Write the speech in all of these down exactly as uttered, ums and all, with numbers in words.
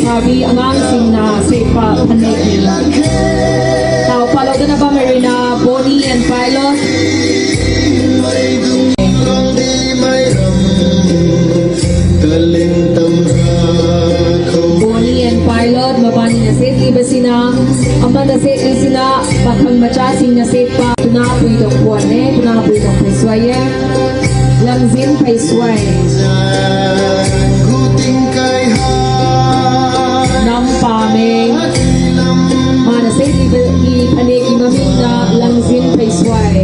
Abi angang singna sepa phanek ni. Tau palou dana bammei ruina Bonnie and Pilot. Bonnie and Pilot, mabani na set iba sina, ama na set i sina, pakhang macha singna set pa, tuna pui dok puan e, tuna pui dok pui suai e. Langzin phei suai. Nam pa mei. Mana se i, i phanek i mamingna langzin phei suai.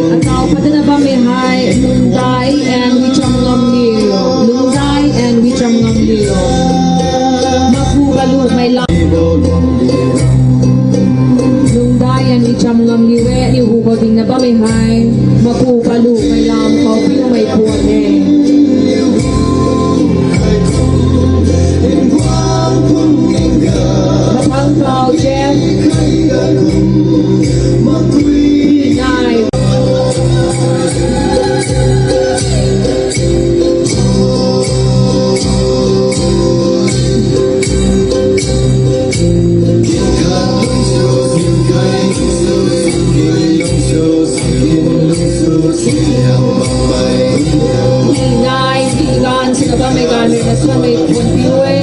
Atau patna bammei hei, Lungdai and Wichamngamliu. Lungdai and Wichamngamliu. Maku balu mei la. Lungdai and Wichamngamliu e, ni hu khou dingna bammei hei. Maku balu mei lam khou piu mei puan e. Mathang khou Jeff. Nai. Nai, di gan, sina bammei gan, na suan mei puan piu e.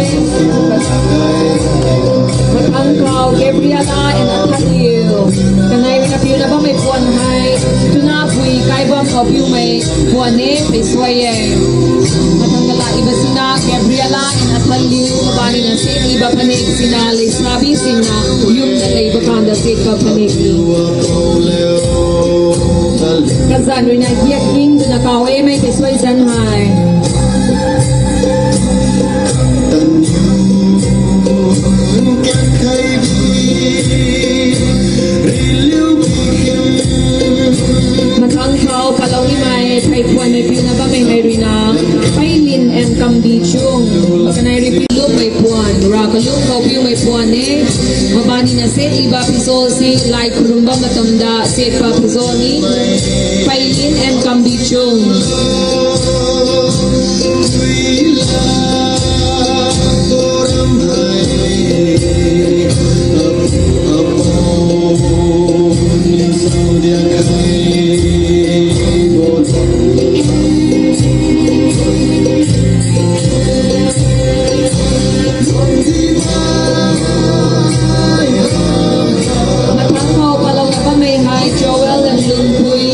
Mathang khou Gabriela and Athanliu. Kanei rui na piuna bammei puan hei. Tuna pui kai bam khou piu mei puan e, pei suai e. Mathang kala iba sina Gabriela and Athanliu. Bani na set iba phanek sina, Leisabi sina. Yum na lei bakanda set ka phanek ni. Kazan rui na giak king na kau e mei pei suai zan hei. Mathang khou palou nimei phey puan mei piuna bammei hei rui na, Peilin and Kambi Chung. Kanei rui piu lum mei puan, ra kalum khou piu mei puan e. Mabani na set iba phizol si, lai khulum bam matam da set pa phizol ni. Peilin and Kambi Chung. Mathang khou palou na bammei hei Joel and Lungpui,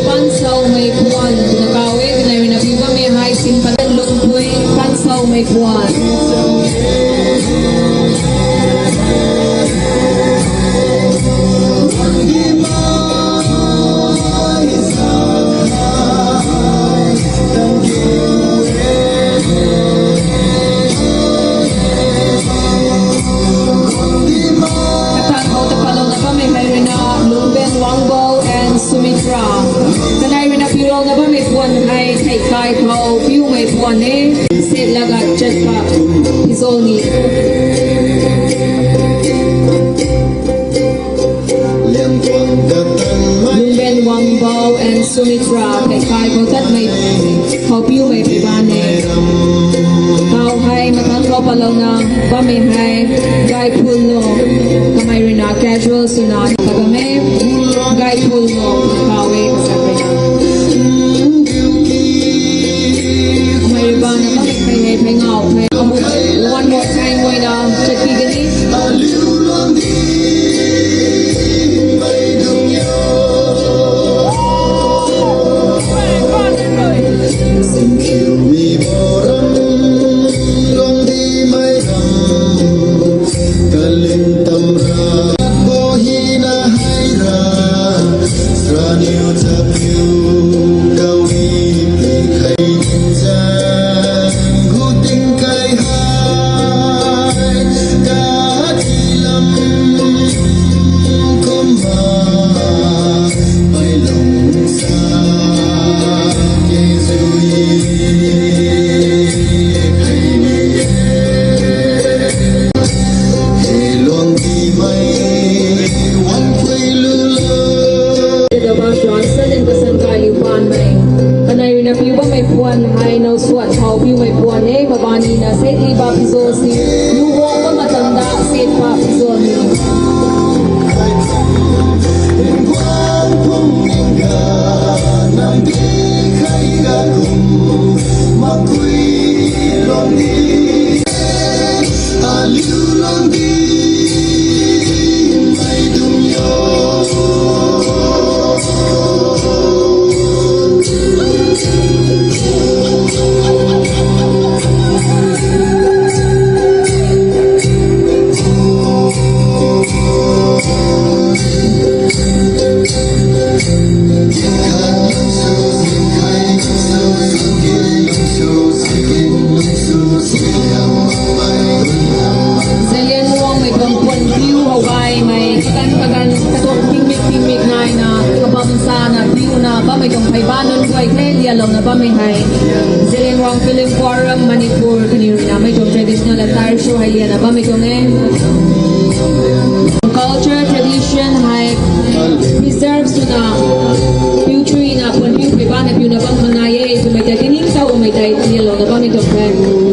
Pansau mei puan, na kau e, kanei rui na piu bammei hei Simpan and Lungpui, Pansau mei puan. Katan khou ta palou na bammei hei rui na, Lungben Wangbou and Sumitra. Kanei rui na piulou na bammei puan hei, thei kai khou piu mei puan e, set laga chat pa, phizol ni. Lungben Wangbou and Sumitra, thei kai khou tat mei, khou piu mei pei ban e. Kau hei mathang khou palou na bammei hei, Gaiphulou, kamei rui na casual swna ta bam e, Gaiphulou, kau e, kasak rui na. Kamei rui bana bammei hei hei, hei ngau hei, amu, one more time, mei na, chat pi kani. Mei kagan kagan katuang tingmik tingmik naina kabam sana piuna bammei tuang phey ba nunc guay the lialouna bammei hei. Zeliangrong Film Forum Manipur kaniw ruina mei tuang traditional attire show hei liana bammei tuang e. Culture tradition hei preserve swna future na puan piu phey bana piuna bam manai e twmei tei tiningtowmei tei lialouna bammei tuang the.